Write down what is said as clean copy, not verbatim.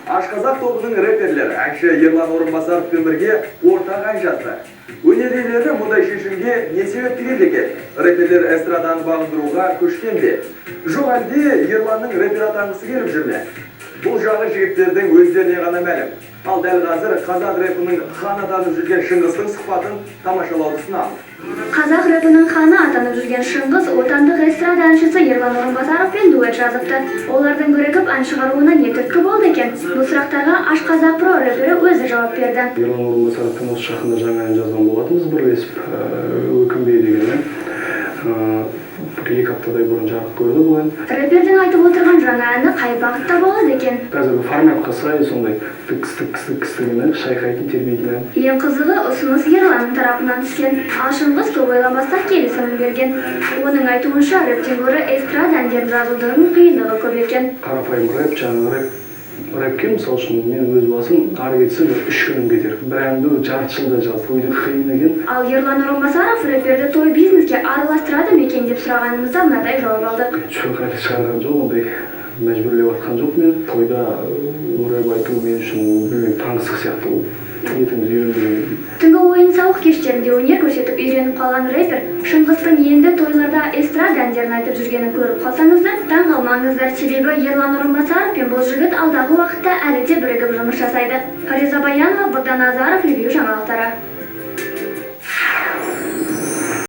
Ашқазақ тобының рэперлері әнші Ерлан Орынбасаровпен бірге ортақ ән жазды. Өнер иелері мұндай шешімге не себепті келді екен? Рэперлер эстраданы бағындыруға көшкен бе? Жоқ әлде Ерланның рэпер атанғысы келіп жүр ме? Бұл жағы жігіттердің өздеріне ғана мәлім. Ал дәл қазір қазақ рэпінің ханы атанып жүрген Шыңғыстың сұхбатын тамашалауды ұсынамын. Қазақ рэпінің ханы атанып жүрген Шыңғыс отандық эстрада әншісі Ерлан Орынбасаровпен дуэт жазыпты. Олардың бірігіп ән шығаруына не түрткі болды екен? Бұл сұрақтарға Ашқазақ Про рэпері өзі жауап берді. Ерлан Орынбасаровпен осы жақында жаңа ән жазған болатынбыз бірлесіп, «Өкінбе» деген ән. Бір 2 аптадай бұрын жарық көрді бұл ән. Рэпердің айтып отырған жаңа әні қай бағытта болады екен? Қазіргі форматқа сай, сондай тікс, тікс, тікс деген ән, шайқайтын, тербейтін ән. Ең қызығы, ұсыныс Ерланның тарапынан түскен. Ал Шыңғыс көп ойланбастан келісімін берген. Оның айтуынша, рэптен гөрі эстрада әндерін жазудың қиындығы көп екен. Қарапайым рэп, жаңағы рэп, рэпке, мысалы үшін, мен өз басым ары кетсе бір 3 күнім кетер. Бір әнді жарты жылда жаздық, өте қиын екен. Ал Ерлан Орынбасаров рэперді той бизнеске араластырады ма екен деп сұрағанымызда, мынадай жауап алдық. Жоқ, әлі шығарған жоқ, ондай мәжбүрлеп жатқан жоқ мені. Тойда рэп айту мен үшін, білмеймін, таңсық сияқты, ол етіміз үйренбеген. Түнгі ойын сауық кештерінде өнер көрсетіп үйреніп қалған рэпер Шыңғыстың енді тойларда эстрада әндерін айтып жүргенін көріп қалсаңыздар, таң қалмаңыздар. Себебі Ерлан Орынбасаров пен бұл жігіт алдағы уақытта әлі де бірігіп жұмыс жасайды. Фариза Баянова, Богдан Азаров, Ревю жаңалықтары.